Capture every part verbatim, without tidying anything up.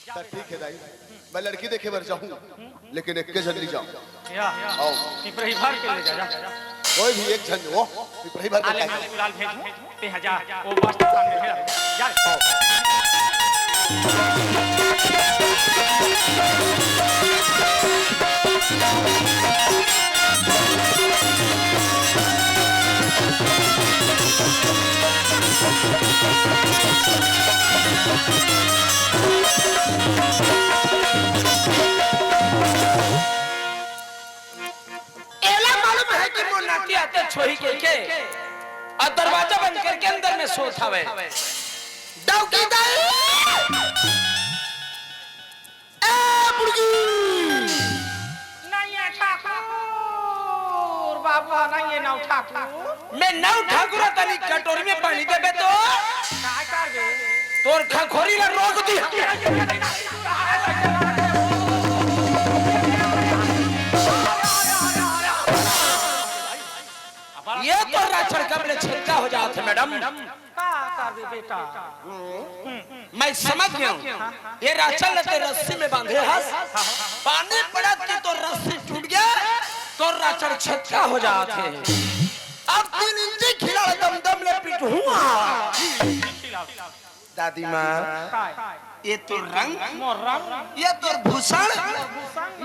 त ठीक हे दाई, मैं लड़की देखे बर जाहूँ, लेकिन एक्के झन नी जाहूँ। या, आओ। पिपरही भर के ले जा, जा। कोई भी एक झन वो पिपरही भर के आ ले, ले जा। मैं गुलाल भेजहूँ, ते हा जा, वो बस के सामने भेज, जा रे। आओ। एला मालूम है कि मोर नाती आते छोही के, के, और दरवाजा बंद करके अंदर में सोत हवे। डौकी दाई! ए बुड़गी! नहीं है ठाकुर, बाबू, नहीं है नौ ठाकुर। मैं नौ ठाकुर तनी कटोरी में पानी देबे तो? काय करबे? तोर खखोरी ला रोक दी। ये तो राचड़ कब ले छेलका हो जात हे, मैडम। का करबे बेटा? मैं समझ गया हूँ। ये राचड़ ल ते रस्सी में बांधे हस, पानी पड़त के तो रस्सी टूट गया, तो राचड़ छेलका हो जात हे। अब तीन इंची खिलाड़ दम दम ले पिटहूँ। दादी माँ, ये तोर रंग, मोर रंग। ये तोर भूषण,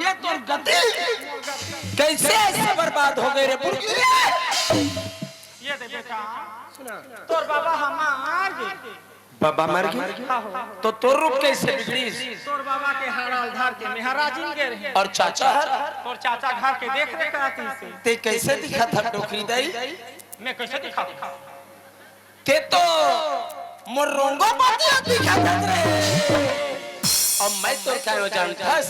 ये तोर गति, कैसे ऐसे बर्बाद हो गए रे बुड़की? ये दे बेटा, सुना। तोर बाबा हमार गे। बाबा मर गे? हाँ हो। तो तोर रूप कैसे बिगड़िस? तोर बाबा के हाड़ा ल धर के मेहा राजिम गे रहे। और चाचा हर? तोर चाचा घर के देख रेख करत रहिसे। ते कैसे दिखत हस डोकरी दाई? मैं कैसे दिखत हँव? ते तो मोर रोंगो पतिया दिखत हस रे। अब मैं तोर का हो जानत हस?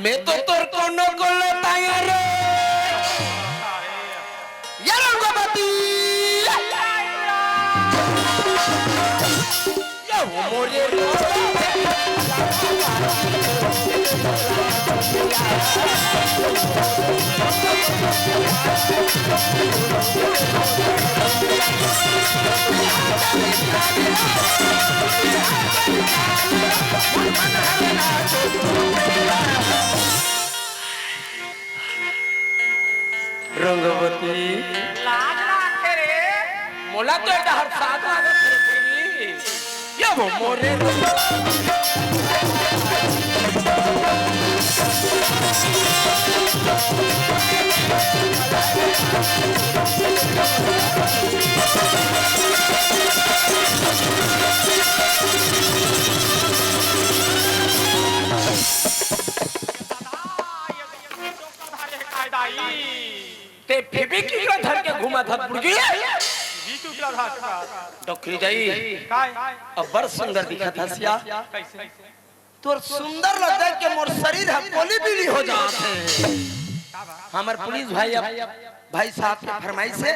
मैं तो तोर कोनो को लताया रे। ये रंगोपति। ये हो मोरे रंगवती। लाज लागथे रे। मोला तो ए डहर साग लागत हे रे। ये वो मोरे दादा, ये तो चोकर धरे हे काय दाई? ते फेविक्विक ला धर के घूमत हस बुड़गी? बीस रुपया धर के। डोकरी दाई, काय? अब्बड़ सुंदर दिखत हस या। कैसे? तोर सुंदर ला देख के मोर शरीर ह कोली बिली हो जात हे। हमर पुलिस भाई, अब भाई साहब के फरमाइश हे।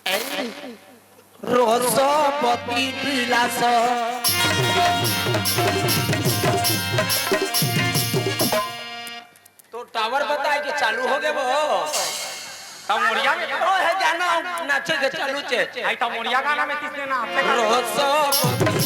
ए, रोसपति बिलास। तो टावर बताए के चालू हो गे वो। तब मोरिया में ओ हे गाना नाचे के चालू चे। आई तब मोरिया गाना में किसने नाचे का? रोसपति।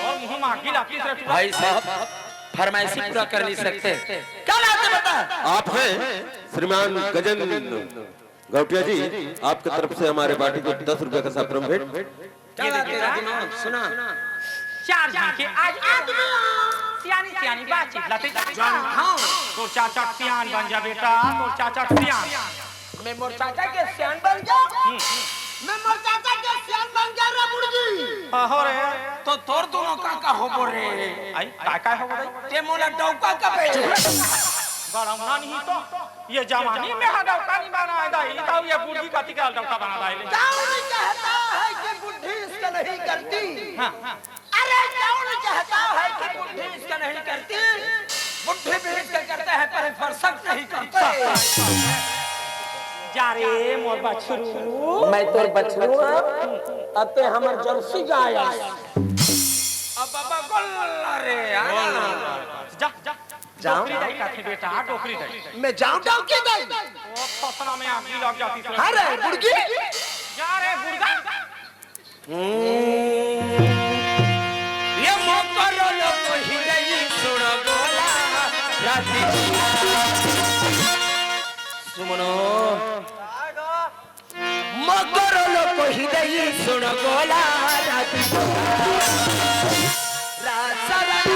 और मुंह में आगी लाती से भाई साहब, फरमाइशी पूरा कर नहीं सकते। क्या बात है, बता। आप हैं श्रीमान गजेंद्र गौटिया जी, आपकी तरफ से हमारे पार्टी को दस रुपए का सैफरन भेंट। क्या बात है, राजू, सुना। चार झन के आज आदमी सियानी सियानी बातचीत लते जान खाओ। तोर चाचा सियान बन जा बेटा, तोर चाचा सियान। मैं मोर चाचा के सियान बन जा। मैं मोर चाचा के सियान बन जा रे बुड़गी। अहो रे। तो तोर दोनों का का होबो रे? आई, का का होबो रे? ते मोला डौका कबे। गरम ना नहीं तो। ये जवानी में हा डौका नहीं बनाए दाई, तब ये बुढ़ी कति का डौका बना दाई ले। कौन कहता है कि बुढ़ी इसका नहीं करती? हाँ, हाँ। अरे कौन कहता है कि बुढ़ी इसका नहीं करती? बुढ़े बेच के करते हैं, पर फरसक नहीं करते। जा रे मोर बछरू। मैं तोर बछरू हंव, अउ तें हमर जर्सी गाय अस। अब बाबा गोल्ला रे, हाँ। जा, जा। जांव? डोकरी दाई कथे बेटा, डोकरी दाई। मैं जांव डोकरी दाई? ओ, फसना में आगी लग जाती है। हाँ रे, बुड़गी। जा रे, गुर्दा। हम्म। ये मोकरो लोग ही नहीं सुनो गोला राती। सुमनो। मोकरो लोग ही नहीं सुनो गोला राती। रासा राती।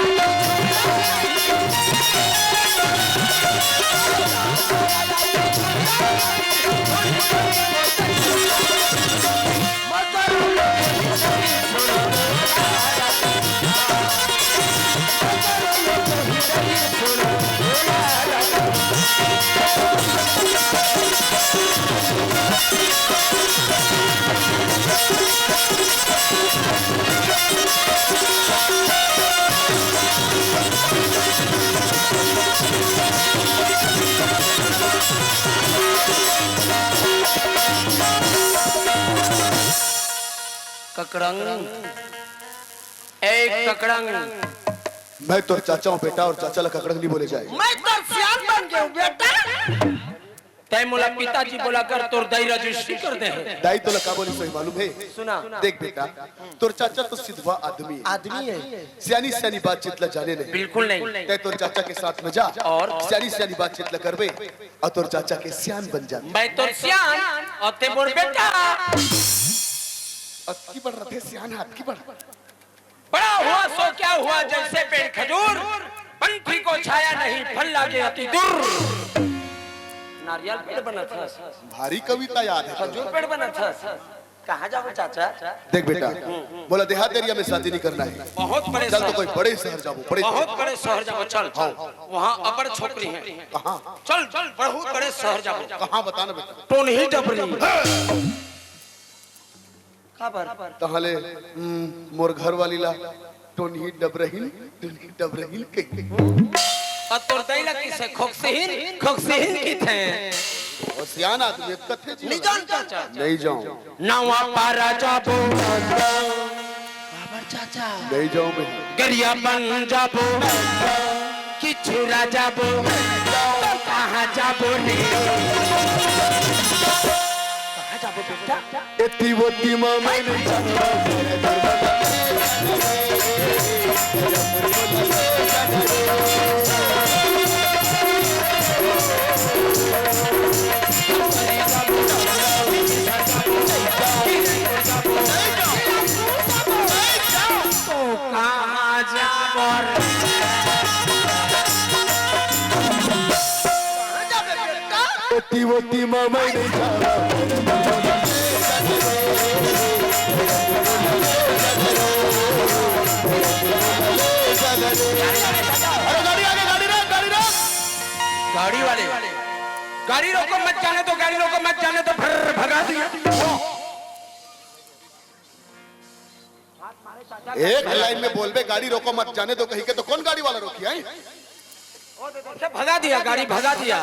ककड़ंग, ए ककड़ंग। मैं तोर चाचा हंव बेटा, अउ चाचा ला ककड़ंग नहीं बोले जाय। मैं तोर सियान बन गेंव बेटा। तैं मोला पिताजी बोला कर, तोर दाई रजिस्ट्री कर दे हे। दाई तोला का बोलिस होही मालूम हे? सुना। देख बेटा, तोर चाचा तो सिधवा आदमी हे। आदमी हे। सियानी सियानी बातचीत ला जाने नहीं। बिल्कुल नहीं। तैं तोर चाचा के साथ में जा अउ सियानी सियानी बातचीत ला करबे अउ तोर चाचा के सियान बन जाबे। मैं तोर सियान अउ तें मोर बेटा। अतकी बड़ रथे सियान, अतकी बड़। बड़ा हुआ सो क्या हुआ, जैसे पेड़ खजूर, पंछी को छाया नहीं, फल लागे अति दूर। नारियल पेड़ बनत हस। भारी कविता याद हे। खजूर पेड़ बनत हस। कहाँ जाबो चाचा? देख बेटा, मोला देहात एरिया में शादी नहीं करना हे। बहुत बड़े चल तो शहर। कोई बड़े शहर जाबो, बड़े बहुत बड़े शहर जाबो, चल, चल। हाँ। वहाँ अब्बड़ छोकरी हे। कहाँ? चल, चल, बहुत बड़े शहर जाबो। कहाँ बता ना बेटा। टोनही डबरी। काबर? तहाँ ले, हम्म, मोर घरवाली ला टोनही डबरहिन, टोनही डबरहिन कहिथे। अउ तोर दाई ला कइसे खोकसहिन, खोकसहिन कहिथे। अउ सियान आदमी कथे जी। नहीं जांव चाचा। नहीं जांव। नवापारा जाबो। काबर चाचा? नहीं जांव मैं। गरियाबंद जाबो। कि छुरा जाबो, तो कहाँ जाबो रे? कहाँ जाबो बेटा? एती ओती म मैं नहीं जांव। तो कहाँ जाबो रे? ओती ओती म मैं नहीं जांव। अरे गाड़ी आगे, गाड़ी रोक, गाड़ी रोक। गाड़ी वाले, गाड़ी रोको मत, जाने दो, गाड़ी रोको मत, जाने दो, भर भगा दिया। एक लाइन में बोलबे, गाड़ी रोको मत, जाने दो कहिके, तो कौन गाड़ी वाला रोकी है? भगा दिया, गाड़ी भगा दिया।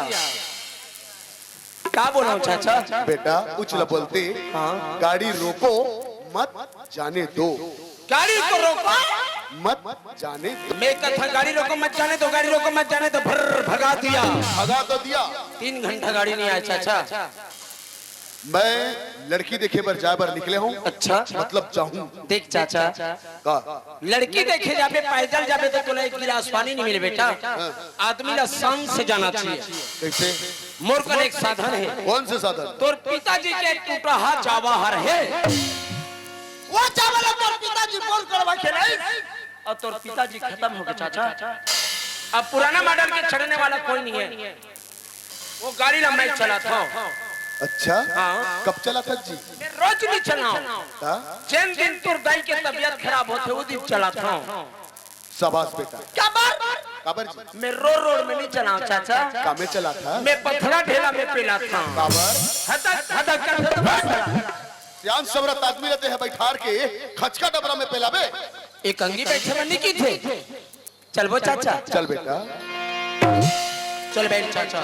का बोलंव चाचा? बेटा, उछला बोलते, हाँ। गाड़ी रोको मत, जाने दो। गाड़ी को रोको मत, जाने दो। मैं कथा गाड़ी रोको मत, जाने दो, गाड़ी रोको मत, जाने दो, भर भगा दिया। भगा तो दिया। तीन घंटा गाड़ी नहीं आया चाचा। मैं लड़की देखे बर जाए बर निकले हंव। अच्छा। मतलब जाहूं। देख चाचा, का? लड़की देखे जाबे, पैदल जाबे तो तोला एक गिलास पानी नहीं मिले बेटा। हाँ। आदमी ला शान से जाना चाहिए। कैसे? मोर कन एक साधन हे। कौन से साधन? तोर पिताजी के टूटहा चावा हर हे। वो चावा ला तोर पिताजी बोर करवा के लाइस। अउ तोर पिताजी खतम हो गे चाचा। अब पुराना मॉडल के चढ़ने वाला कोई नहीं है। वो गाड़ी ला मैं चलाथंव। अच्छा? हाँ। कब चलाथस जी? मैं रोज नहीं चलांव। का? जेन दिन तोर दाई के तबीयत खराब होथे, वो दिन चलाथंव। शाबाश बेटा। काबर? काबर जी? मैं रोड रोड में नहीं चलांव चाचा। का में चलाथस? मैं पथरा ढेला में पेलाथंव। काबर? हदक हदक करथे तो बस। सियान समरथ आदमी रहिथे, बैठार के खचका डबरा में पेलाबे। एक अंगी बैठे में नहीं कथे। चलबो चाचा? चल बेटा। चल बैठ चाचा।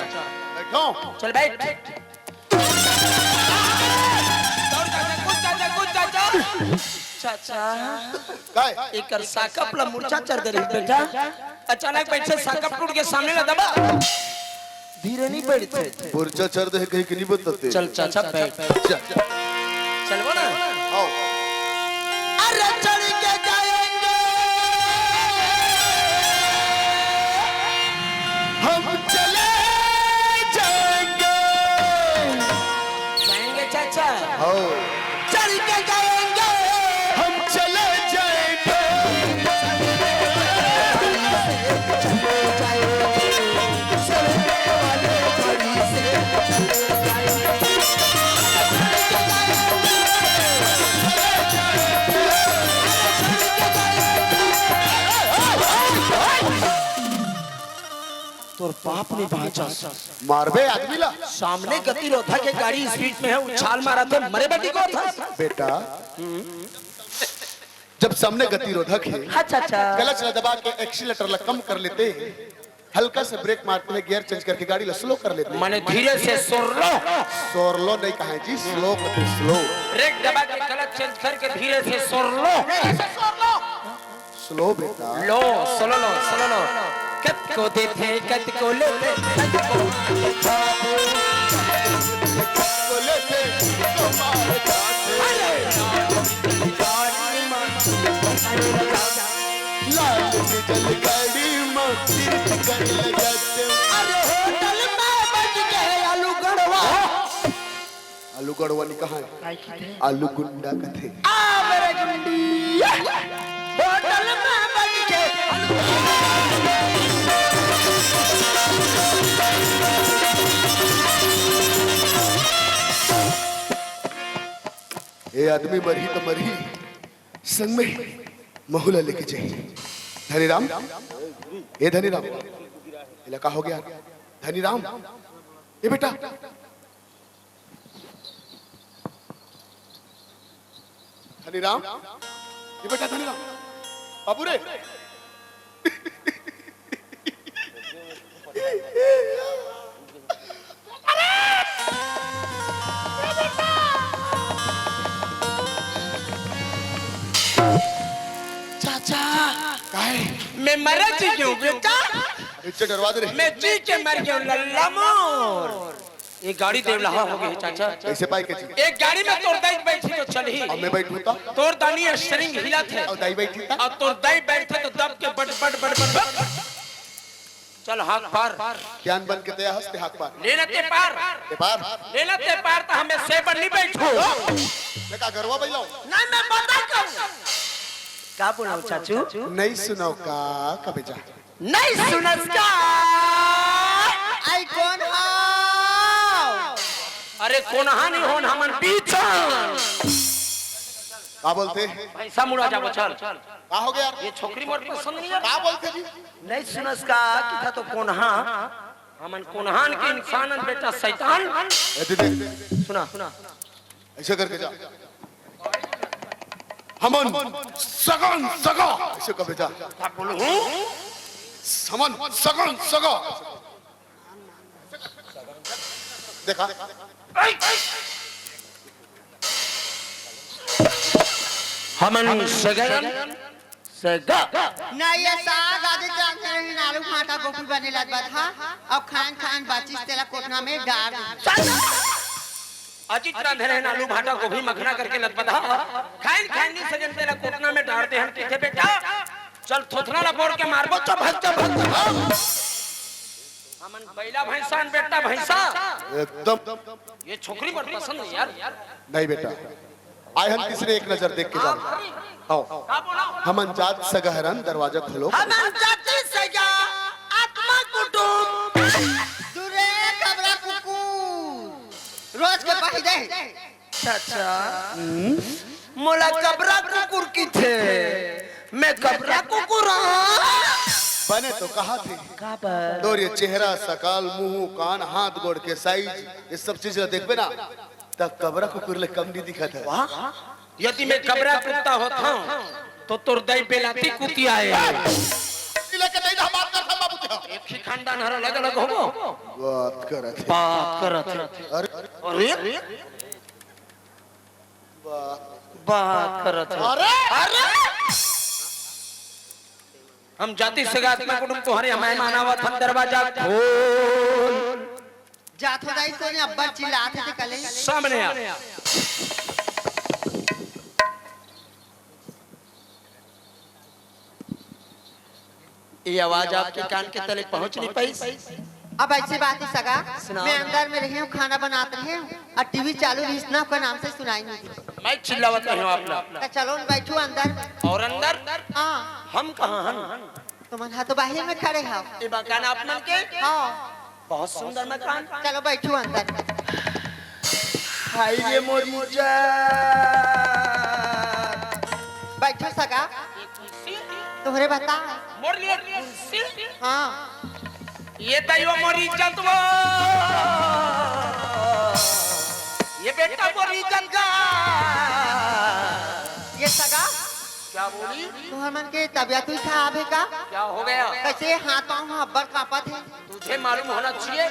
बैठो। चल बैठ। दौड़ चाचा, कूद चाचा, कूद चाचा। चाचा, काय? एकर साकप ला मुरचा चर दे रही बेटा। अचानक बैठे साकप टूट के सामने ला दबा। धीरे नहीं बैठते। मुरचा चर दे कहीं के नहीं बतते। चल चाचा बैठ। चल। चलबो ना। आओ। अरे चढ़ के जाएंगे। हम चले जाएंगे। जाएंगे चाचा। हो। चल के जाएंगे। हम चले जाएंगे। तोर बाप ने बांचा। मारबे आदमी ला। सामने गतिरोधक के गाड़ी स्पीड में है, उछाल मारा थे, मरे बेटी को था। बेटा, जब सामने गतिरोधक है, अच्छा, अच्छा। क्लच ला दबा के एक्सीलरेटर ला कम कर लेते, हल्का से ब्रेक मारते हैं, गियर चेंज करके गाड़ी ला स्लो कर लेते। माने धीरे से सोर लो। सोर लो नहीं कहा जी, स्लो कते, स्लो। ब्रेक दबा के क्लच चेंज करके धीरे से सोर लो। स्लो बेटा। लो, सोलो लो, सोलो लो। कत को देथे, कत को लेथे, कत को लाल डीजल गाड़ी में तीर्थ करे लगा थे। अरे होटल में बज गए आलू गड़वा। आलू गड़वा नहीं कहा है? आलू गुंडा कथे। आ मेरे गुंडी। होटल में बज गए आलू ए आदमी मरही तो मरही, संग में महू ला लेके जाही। धनीराम, ए धनीराम, एला का हो गया? धनीराम, ए बेटा, धनीराम, ए बेटा धनीराम, बाबू रे। चाचा, काय? मैं मरा जी क्यों बेटा? इज्जत डरवा दे रे। मैं जी के मर गया लल्ला मोर। ये गाड़ी देवलहा हो गई चाचा। कैसे पाए के जी? एक गाड़ी में तोर दाई बैठी तो चल ही। अब मैं बैठू तो? तोर दानी स्टीयरिंग हिला थे। और दाई बैठी था? और तोर दाई बैठे तो दब के बट बट बट बट बट। चल हाथ पार। ज्ञान बन के तया हंसते हाथ पार। लेना ते पार। ते पार। लेना ते पार तो हमें से बन नहीं बैठो। देखा गरवा बैलाओ। नहीं मैं बता करूं। का बोलाओ चाचू? नहीं सुनाओ का कबे जा। नहीं सुनस का? आई कौन हो? अरे कोनहा नहीं होन हमन बीचन। का बोलते? पैसा मुड़ा जाबो चल। का हो गया? ये छोकरी मोर पसंद नहीं है। का बोलते जी? नहीं सुनस का कि था तो कोनहा हमन कोनहान के इंसान बेटा शैतान। ए दीदी सुना सुना। ऐसे करके जा। हमन सगन सगा। ऐसे कबे जा। का बोलूं? हमन सगन सगा। देखा। हमन सगन सगा। नहीं, ये साग आदि चांद रही, आलू भाटा गोभी बने लगबा था। अब खान खान बाचिस तेला कोठना में डाल दे। अजित रांधे रहन आलू भाटा गोभी मखना करके लदपत हा। खाइन खाइन नी सजन तेला कोटना में डार दे हन कथे बेटा। चल थोथना ला बोर के मारबो चभक चभक चभक। हमन बैला भैंसा न बेटा भैंसा। एकदम। ये छोकरी मोर पसंद नहीं यार। नहीं बेटा। आय हन तीसरे एक नजर देख के जाओ। आओ। का बोला? हमन जात सगा हरन दरवाजा खोलो। हमन जाति सगा आत्मा कुटुम। दूरे कबरा कुकुर। रोज के पाही दे। चाचा, मोला कबरा कुकुर किथे। मैं कबरा कुकुर हूँ। बने तो कहा थे। काबर? तोर ये चेहरा, सकाल, मुंह, कान, हाथ, गोड़ के साइज, ये सब चीज ला देखबे ना, त कबरा कुकुर ले कम नहीं दिखत है। वाह, यदि मैं कबरा कुत्ता होता हूँ, तो तोर दाई बेलाती कुतिया है। लेके नहीं ना बात करता बाबू जी। एक ही खानदान हर अलग-अलग होबो। बात करत हे। बात करत हे। अरे, अरे, बात करत हे। अरे, अरे, हम जाति सगा आत्मा कुटुम तुम्हारे हमारे मानावत हम दरवाजा खोल। जात हो दाई सोने अब्बड़ चिल्लात हे ते कले। सामने आ। ये आवाज आपके कान के तले पहुंच नहीं पाई। अब ऐसी बात ही सगा, सुनाओ। मैं अंदर में रही हूँ, खाना बनात रही हूँ और टीवी चालू रही, इतना का नाम से सुनाई नहीं दी। मैं चिल्लावत रही हूँ आप लोग। तो चलो न बैठो अंदर। और अंदर? हाँ। हम कहाँ हन? तुमन हा तो बाहिर में खड़े हो। ये मकान आप मन के? हाँ। बहुत सुंदर मकान। चलो बैठो अंदर। हाय रे मोरी जान। बैठो सगा। ये कुर्सी? तोहरे बता। मोर लिए कुर्सी? हाँ। ये तैयो मोरी इज्जत वो। ये बेटा मोरी इज्जत का। ये सगा? क्या बोली? तुहर मन के तबियत भी खराब है का? क्या हो गया? कैसे हाथ पाँव ह अब्बड़ कांपत है? तुझे मालूम होना चाहिए,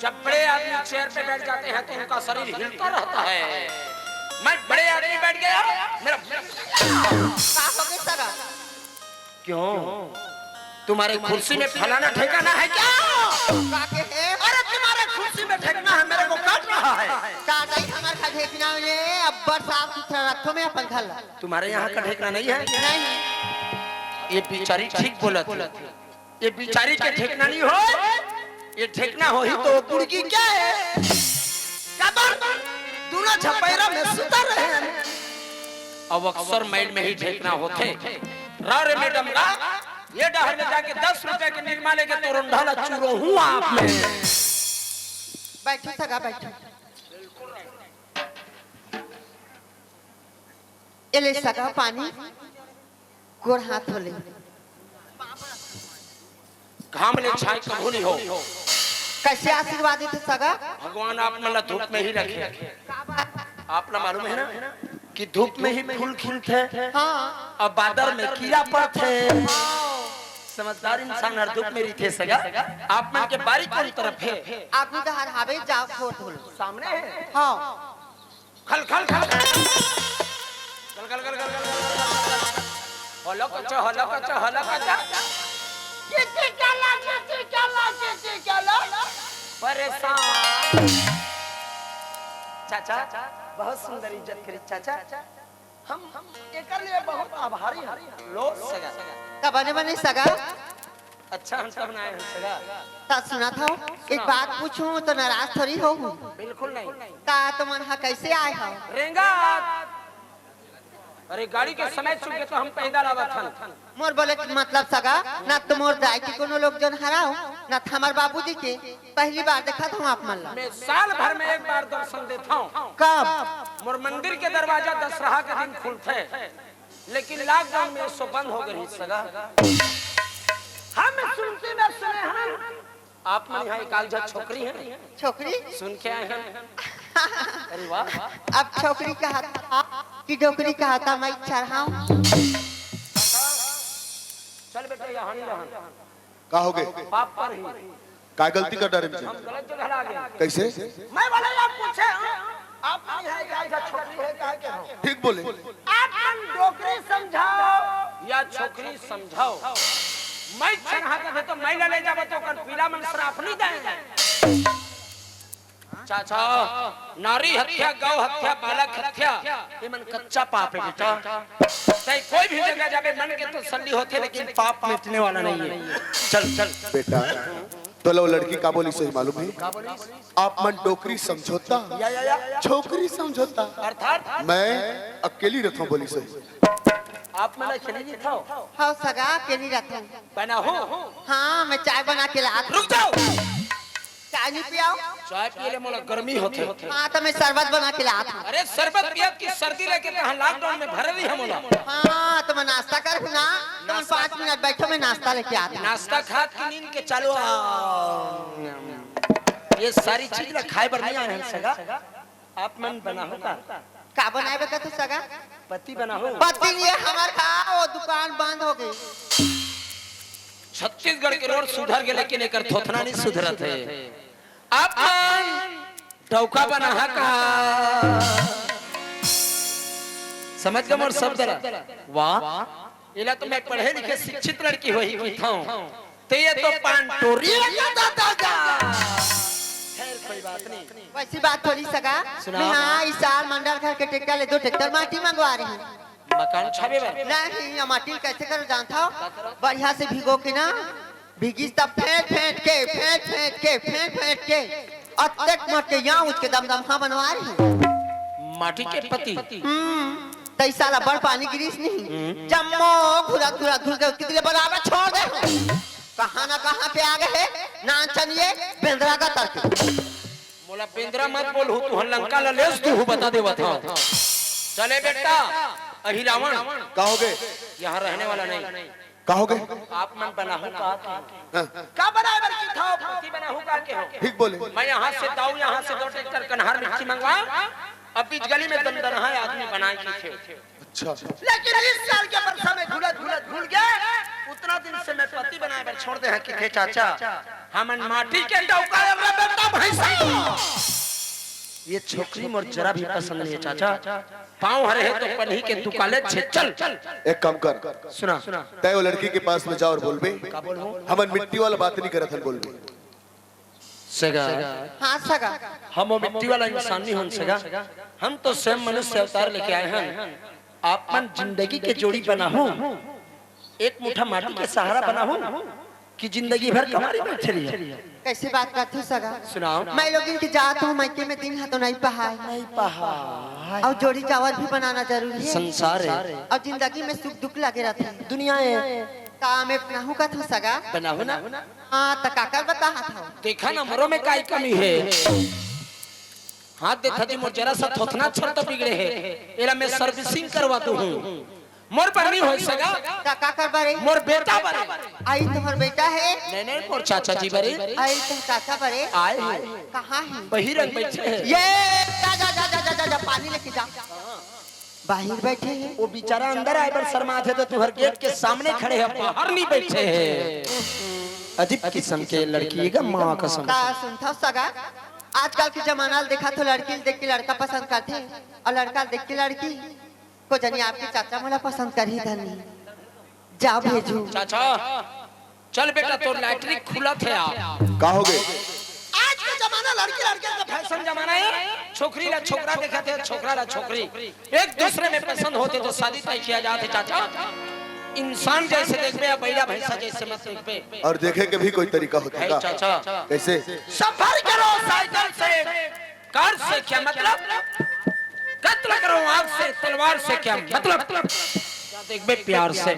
जब बड़े आदमी चेयर पे बैठ जाते हैं तो उनका शरीर हिलता रहता है। मैं बड़े आदमी बैठ गया, मेरा, मेरा का हो गया सगा? क्यों? तुम्हारे कुर्सी में फलाना ठेकाना है क्या? का के है? अरे तुम्हारे कुर्सी में ठेकाना है, मेरे को काट रहा है। का नहीं हमारे का ठेकाना है, अब्बड़ साफ सुथरा रखो मैं अपन घर ला। तुम्हारे यहाँ का ठेकाना नहीं है? नहीं। ये बिचारी ठीक बोलत हे। ये बिचारी के ठेकाना नहीं हो, ये ठेकाना हो ही तो बुड़की क्या है? क्या बात? दूना छपैरा में सुता रहे हैं। अब अक्सर मैल में ही ठेकाना होथे। रा रे मैडम रा, ये डहर ले जाके दस रुपए के निरमा लेके तोरन ढाला चूरो हूँ आप में। बैठो सगा, बैठो। ए ले सगा पानी, गोड़ हाथ धो ले। घाम ले छाई कभू नहीं हो। कैसे आशीर्वाद देथे सगा? भगवान आप मन ला धूप में ही रखे। आप ला मालूम है ना कि धूप में ही फूल खिलथे, हाँ। और बादर में कीड़ा पड़थे। समझदार इंसान हर धूप में रहिथे सगा। आप मन के बारी कौन तरफ है? आगू डहर हावे, जाओ खोट बोलो। सामने है। हाँ। खल, खल, खल, खल। खल, खल, खल, खल, खल, खल, खल। हलो कच्चा, हलो कच्चा, हलो कच्चा। चिट्ठी क्या ला, चिट्ठी क्या ला, चिट्ठी क्या ला? परेशान। चाचा, बहुत सुंदर इज्जत करी चाचा। हम, हम एकर लिए बहुत आभारी हन। लो सगा। त बने बने सगा। अच्छा, हम सब ना आए हैं सगा। त सुना था, एक बात पूछूं तो नाराज थोड़ी हो? बिल्कुल नहीं। त तुमन हा कैसे आए हो? रेंगा। अरे गाड़ी के समय चुके तो हम पैदल आवत हन। मोर बोले के मतलब सगा, ना तो मोर दाई के कोनो लोग जन हराओ, ना तो हमार बाबूजी के। पहली बार देखत हूँ आप मन ला। मैं साल भर में एक बार दर्शन देता हूँ। कब? मोर मंदिर के दरवाजा दशहरा के दिन खुलथे, लेकिन लॉकडाउन में सो बंद हो गई सगा। हम सुनती में सुने हैं, आप मन यहाँ एक आध झन छोकरी है। छोकरी? सुन के आए हैं। अरे वाह। अब छोकरी कहा था कि डोकरी कहा था, मैं चढ़ाऊं। चल बेटा, यहाँ नहीं रहन। का हो गए? पाप पर ही। का गलती कर डारे हम? गलत जगह आ गए। कैसे? मैं बोला, आप पूछे हो? आप नहीं है, क्या इधर छोकरी है, क्या के हो? ठीक बोले। आप मन डोकरी समझाओ या छोकरी समझाओ, मैं छनहा कर तो मैं ले जाबो तो ओकर पीला मन श्राप नहीं दे। चाचा, नारी हत्या, गौ हत्या, बालक हत्या, ये मन कच्चा पाप है बेटा। चाहे कोई भी जगह जाबे, मन के तो सल्ली होथे, लेकिन पाप मिटने वाला नहीं है। चल, चल। बेटा, तो लो लड़की का बोली सही मालूम है? आप मन डोकरी समझोता, या, या, या। छोकरी समझोता। अर्थात? मैं अकेली रहता हूँ बोली सही। आप मन अकेली रहता हो? हाँ सगा, अकेली रहता हूँ। बना हो? हाँ, मैं चाय बना के लात। रुक जाओ। चाय नहीं पियाओ? चाय पिए ले मोला गर्मी होथे। हाँ, तो मैं शरबत बना के लात हूँ। अरे शरबत पियत की सर्दी लेके कहाँ लॉकडाउन में भरे रही हम मोला। हाँ, तो मैं नाश्ता कर हूँ ना, तो मैं नाश्ता पाँच मिनट बैठो, मैं नाश्ता लेके आती हूँ। नाश्ता खात की नींद के चालू आ। ये सारी चीज ला खाए बर नहीं आए हैं सगा। आप मन बनाहू का? का बनाए बता तू सगा? पति बनाहू। पति लिए हमर का, वो दुकान बंद हो गई। छत्तीसगढ़ के रोड सुधर गे, लेकिन एकर थोथना नहीं सुधरत हे। आप मन डौका बनाहा का? समझ गे मोर शब्द ला? वाह, एला तो मैं पढ़े लिखे शिक्षित लड़की होही कहिथंव, ते ये तो पान टोरी लगा दादा जा। खैर, कोई बात नहीं। वैसी बात थोड़ी सगा। सुनाओ। मैं हाँ, इस साल मंडल घर के ट्रैक्टर ले दो ट्रैक्टर माटी मंगवा रही हूँ। मकान छाबे बर? नहीं, ये माटी कैसे करो जानता हो? बढ़िया से भिगो के ना, भिगिस तब फेंट फेंट के, फेंट फेंट के, फेंट फेंट के, अत्तेक मट के यहाँ उसके दमदमा बनवा रही। माटी के पति? हम्म, तई साला बड़ पानी गिरिस नहीं। हम्म। जम्मो घुला घुला घुल के उसके दिले बराबर छोड़ दे। कहाँ ना कहाँ पे आ गए, नान चनिए, बेंदरा का तरफ। मोला बेंदरा मत बोलहू, तुहर लंका ला लेस दूहू, बता देवत हंव। चले बेटा, अही रावण। का होगे? यहाँ रहने वाला नहीं। का होगे? आप मन बनाहू का? हाँ। का बनाए बर की था? पति बनाहू का के हो? ठीक बोले। मैं यहाँ से दाऊ, यहाँ से दो ट्रैक्टर कन्हार मिट्टी मंगवा, अब बीच गली में दंदनहा आदमी बनाए की थे। अच्छा। लेकिन इस साल के बरसा में घुलत घुलत घुल गए। उतना दिन से मैं पति बनाए बर छोड़ दे हैं कि थे चाचा, हमन माटी के डौका अउ बेटा भैंसा। ये छोकरी मोर जरा भी पसंद नहीं है चाचा। पाँव हरे है तो पनही के दुकाले छे चल। एक काम कर, सुना। तय वो लड़की के पास में जा और बोलबे, का बोलबो? हमन मिट्टी वाला बात नहीं करत हन, बोलबे। सगा। हाँ सगा। हम वो मिट्टी वाला इंसान नहीं हन सगा। हम तो स्वयं मनुष्य अवतार लेके आए हन। आपन जिंदगी के जोड़ी बनाहू, एक मुठा माटी के सहारा बनाहू कि जिंदगी भर कमारी बैठे रहिए। कैसे बात करत हो सगा? सुनाओ। मैं लोगिन के जात हूँ, मायके में दिन हा तो नहीं पहाय। नहीं पहाय। अउ जोड़ी जावर भी बनाना जरूरी है। संसार है। अउ जिंदगी में सुख दुख लगे रहते हैं। दुनिया है। का मैं बनाहू कथो सगा? बनाहू ना। हाँ, त काकर बताहत हव? देखा ना, मरो में काई कमी है। हाथ देखा जी, मोर जरा सा थोथना छर तो बिगड़े है, एला मैं सर्विसिंग करवा दूहूँ। मोर बर नहीं होय सगा। त का कर बरे? मोर बेटा बरे। आई तोहर बेटा है? नहीं, नहीं, मोर चाचा जी बरे। आई तोहर चाचा बरे? आए हैं। कहाँ है? बहिरंग बैठे हैं। ये जा, जा, जा, पानी लेके जा। बाहिर बैठे हे। वो बेचारा अंदर आए बर शर्मात हे, तो तुहर गेट के सामने खड़े हे, बाहर नहीं बैठे हे। अजीब किस्म के लड़की हे गा, माँ कसम। का सुनथव सगा, आजकल के जमाना ल देखा तो लड़की ल देख के लड़का पसंद करथे अउ लड़का ल देख के लड़की। को जनी आपके चाचा मोला पसंद करही धनी। जा भेजू। चाचा, चल बेटा, तोर लैट्रिन खुलत हे। आप का होगे? आज के जमाना लड़की लड़के का फैशन जमाना है। छोकरी ला छोकरा देखत हे, छोकरा ला छोकरी। एक दूसरे में पसंद होथे तो शादी तय किया जाथे चाचा। इंसान जैसे देखबे या बैला भैंसा जैसे मत देखबे। और देखे के भी कोई तरीका होथे का? चाचा। कैसे? सफर करो साइकिल से, कार से क्या मतलब? कत्ल करो आग से, तलवार से क्या मतलब? क्या देखबे प्यार से?